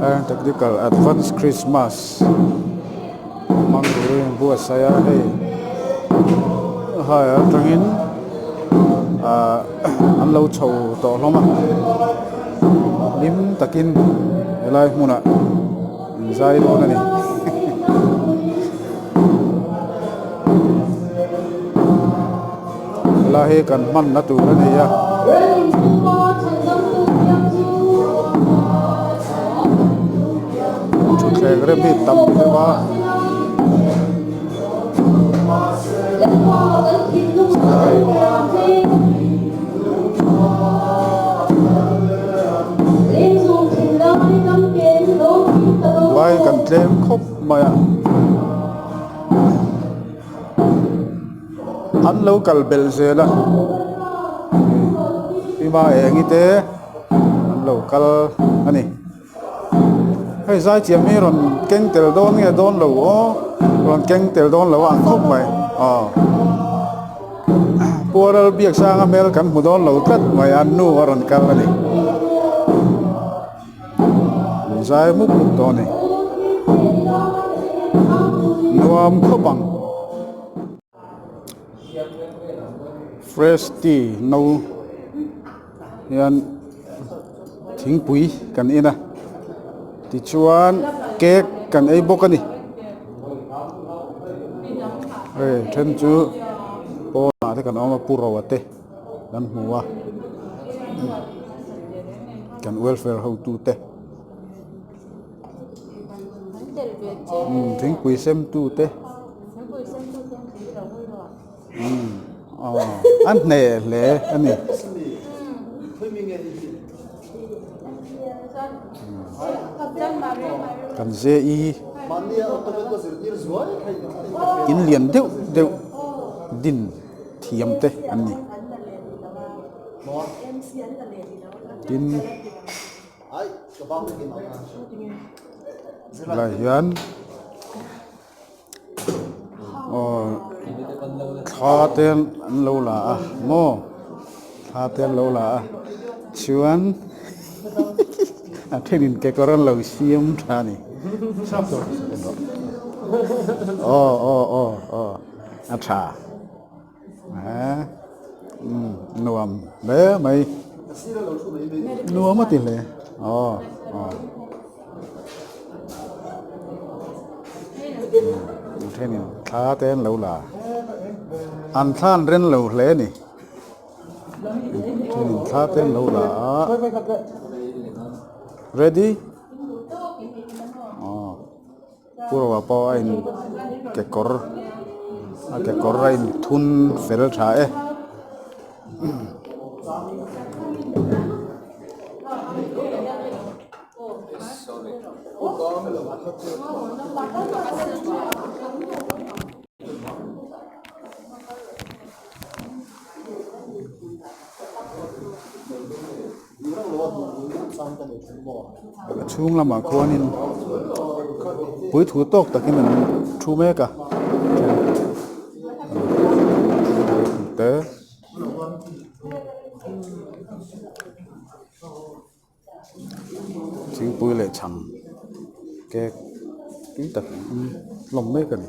Technical Advance Christmas hmang turin an buatsaih a hei hai atangin ah an lo chho tawh hlawm a hlim takin helai hmunah an zai dawn a ni. Helai hi kan hmanna tur a ni a. Thutthleng rem hi tam deuh a. Vai kan tlem khawp mai a. An lo kal belh zel a Pima engi te an lo kal a ni hei zai thiam hi rawn keng tel dawn nge dawn lo aw rawn keng tel dawn lo a ang khawp mai aw Puaral Biaksanga hmel kan hmu dawn lo tlat mai a nu a rawn kal a ni. Zai mup mup tawh a ni. Nuam khawp ang. Fresh tea no hian thingpui kan en a tichuan cake kan ei bawk a ni. Hei then chu pawnah te kan awm a pu ro te. Kan hmu a kan welfare hotute thingpui semtute aw an hneh hle a ni. Kan JE in lian deuh deuh din. Thiam te an ni. Tin helai hian aw thla te an lo la a maw thla te an lo la a chuan a thenin kekawr an lo siam tha a ni aw aw aw aw a tha. Nuam hle mai nuam a ti hle aw aw a thenin thla te an lo la an thla an ren lo hle a ni thenin thla te an lo la a ready aw. Purva pawh a in kekawr a kekawr a in thun fel tha e. A chhung lamah khuanin puithu tawk takin an thu mek a te thingpui leh chhang cake tui tak an hlawm mek a ni.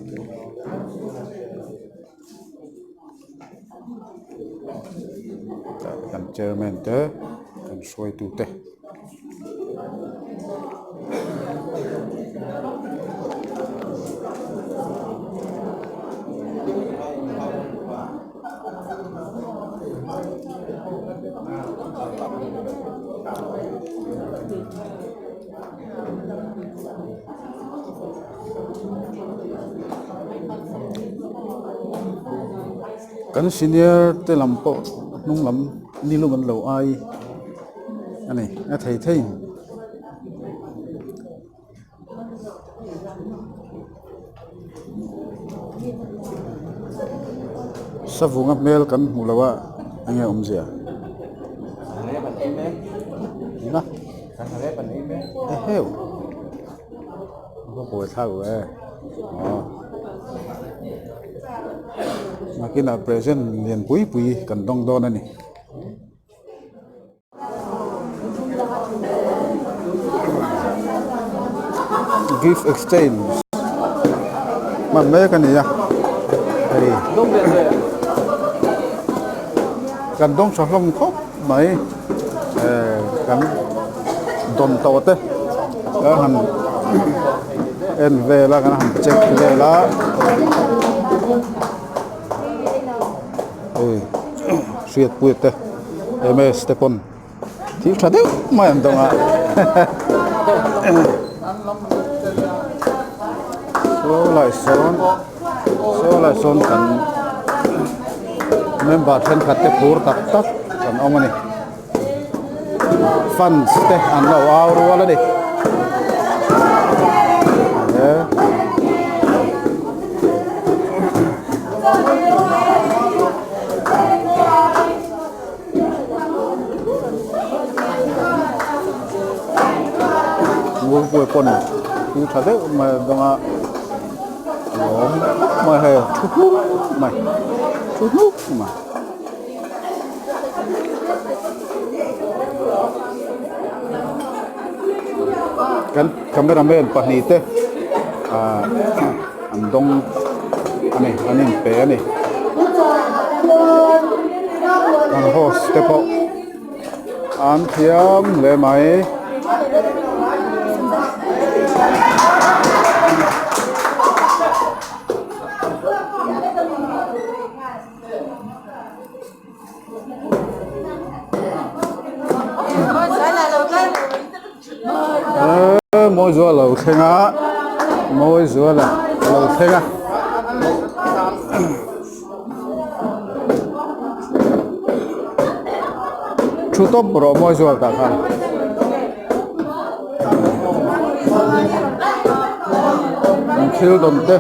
Kan chairman te kan hruaitu te. Kan senior te lam pawh hnung lam nilum an lo ai a ni a thei theiin. Savunga hmel kan hmuh loh a eng nge awmzia eng a eheu a va buai thlak lo e aw nakinah present lian pui pui kan dawng dawn a ni. Gift exchange hman mek a ni a hei kan dawng tha hlawm khawp mai eh kan dawn tawh te kan han en vel a kan han check vel a hei hriatpuia te ms te pawn. Thil tha deuh mai an dawng a saw lai sawn saw lai sawn kan member thenkhat te phur tak tak an awm a ni fans te an lo au rual a ni. Ngurpuia pawn thil tha deuh mai a dawng a lawm khawp mai hei thu hnuk mai thu hnuk mai. Kan camera man pahnih te ah an dawng a ni an inpe a ni. An host te pawh an thiam hle mai. Mawizuala lo thleng a Mawizuala lo thleng a. Thu tawp rawh Mawizuala tah khan. An thil dawn te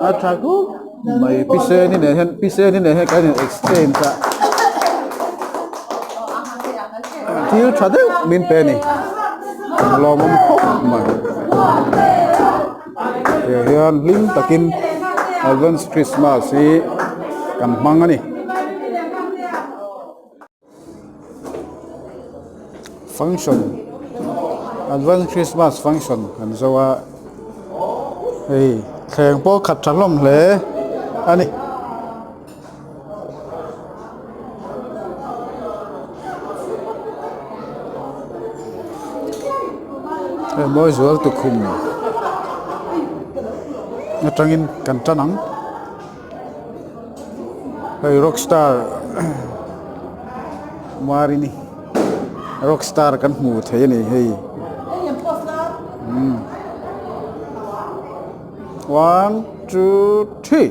a tha khawp mai pi seni nen hian pi seni nen hian kan in exchange a. Thil tha deuh min pe a ni lawmawm khawp mai tiang hian hlim takin advance christmas hi kan hmang a ni function advance christmas function kan zo a hei thleng pawh khat tha hlawm hle a ni. Hei mawi zual tukhum atangin kan tan ang hei rockstar Marini rockstar kan hmu thei a ni hei umm one two three.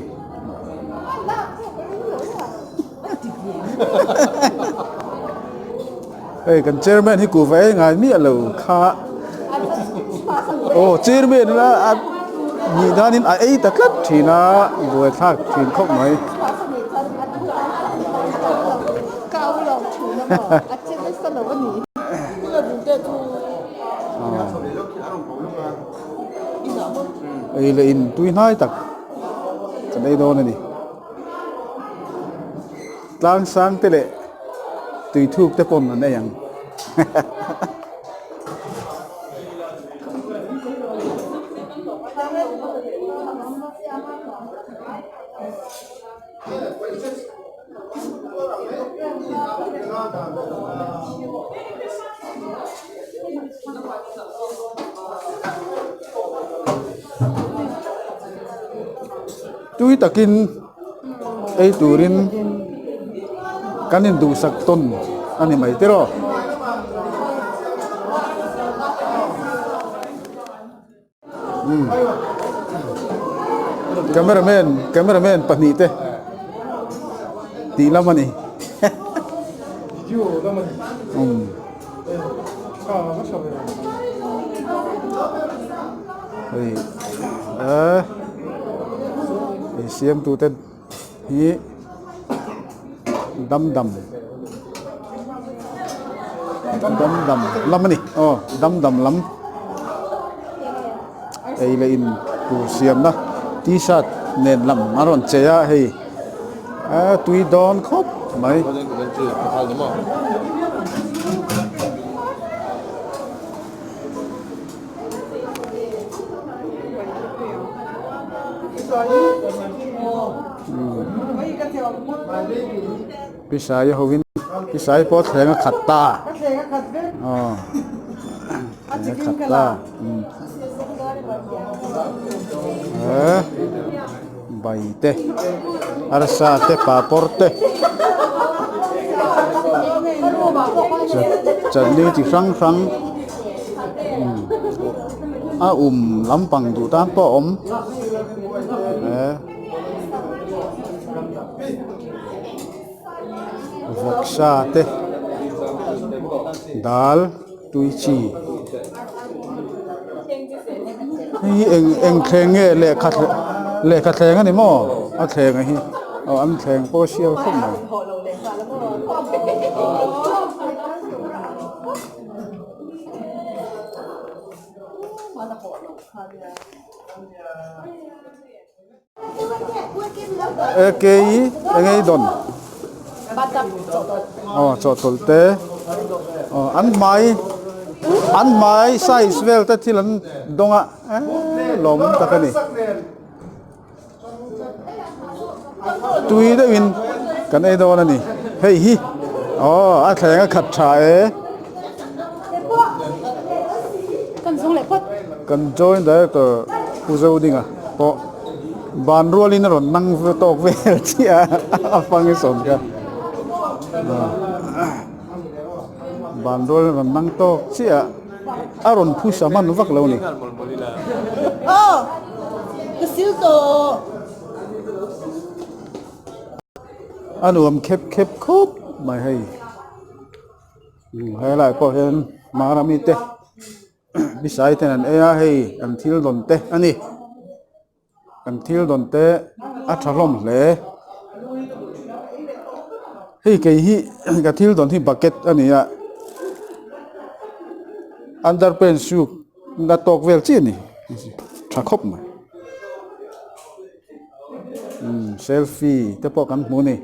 Hei kan chairman hi kuhva ei ngai miah lo kha aw chairman a a nih danin a ei ta tlat thin a buaithlak thin khawp mai. Ei leh in tui hnai tak kan ei dawn a ni. Tlang sang te leh tui thuk te pawn an ei ang. Tui takin ei turin kan induhsak tawn a ni mai tiraw. Camera man camera man pahnih te tih lam a ni hei eh ei siam tu te hi dam dam dam dam lam a ni aw dam dam lam ei leh in tur siamna t-shirt nen lam an rawn chei a hei a tui dawn khawp mai. Pisai hovin pisai pawh thleng a khat ta aw thleng a khat ta eh bai te arsa te papawr te chutney chi hrang hrang a um lampang duh tan pawh a awm eh. Vawksa te dal tui chi hei hi eng eng thleng nge lehkha lehkha thleng a ni maw a thleng a hi aw an thleng pawh a sial khawp mai. E kei eng ei dawn aw chawhtawlh te aw an hmai an hmai size vel te thil an dawng a eee lawm tak a ni tui deuh in kan ei dawn a ni hei hi aw a thleng a khat tha e. Kan joint director Pu Zodinga pawh ban rualin a rawn nang tawk vel chiah a a fang i sawn kha ban rualin a rawn nang tawk chiah a a rawn phusa hman vak lo a ni. A nuam khep khep khawp mai hei helai pawh hian Marami te. Misai ten an ei a hei an thil dawn te a ni an thil dawn te a tha hlawm hle hei kei hi ka thil dawn hi bucket a ni a underpants suk na tawk vel chiah a ni tha khawp mai umm selfie te pawh kan hmu a ni.